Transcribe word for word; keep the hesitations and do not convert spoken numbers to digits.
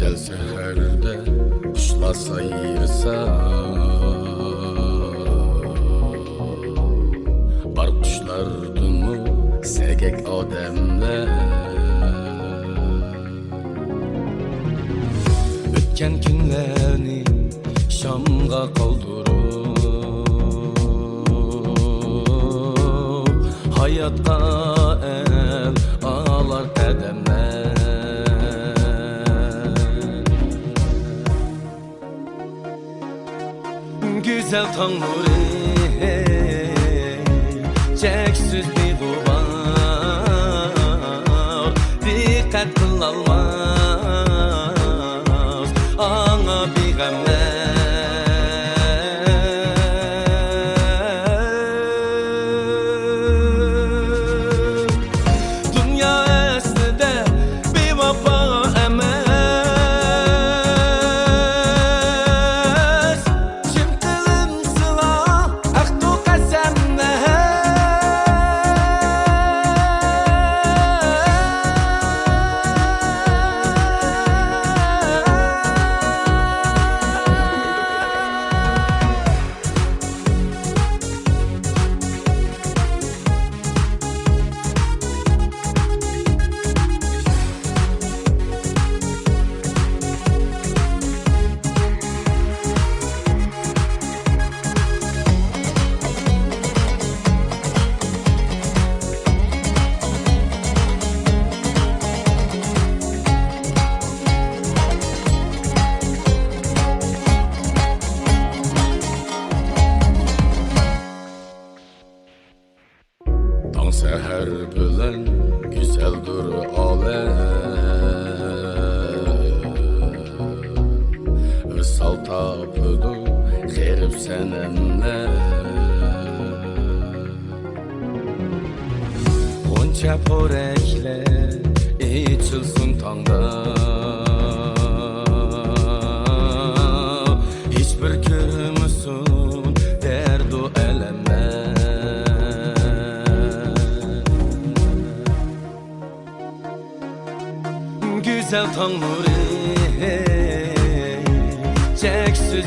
گۈزەل سەھەردە قۇشلار سايرىسا، بار قۇشلاردىمۇ سەگەك ئادەملەر. ئۆتكەن كۈنلەرنى شامغا قالدۇرۇپ، ھاياتقا ئەل ئالار قەدەملەر. گۈزەل تاڭ نۇرى، چەكسىز بىغۇبار، دىققەت قىلالماس ئاڭا بىغەملەر. دۇنيا ئەسلىدە بىۋاپا ئەمەس، چىن قىلىنسىلا ھەقتۇ قەسەملەر. تاڭ سەھەر بىلەن گۈزەلدۇر ئالەم، ۋىسال تاپىدۇ غېرىب سەنەملەر. غۇنچە پورەكلەر ئېچىلسۇن تاڭدا، ھېچبىر كۆرمىسۇن دەردۇ ئەلەملەر. گۈزەل تاڭ نۇرى، چەكسىز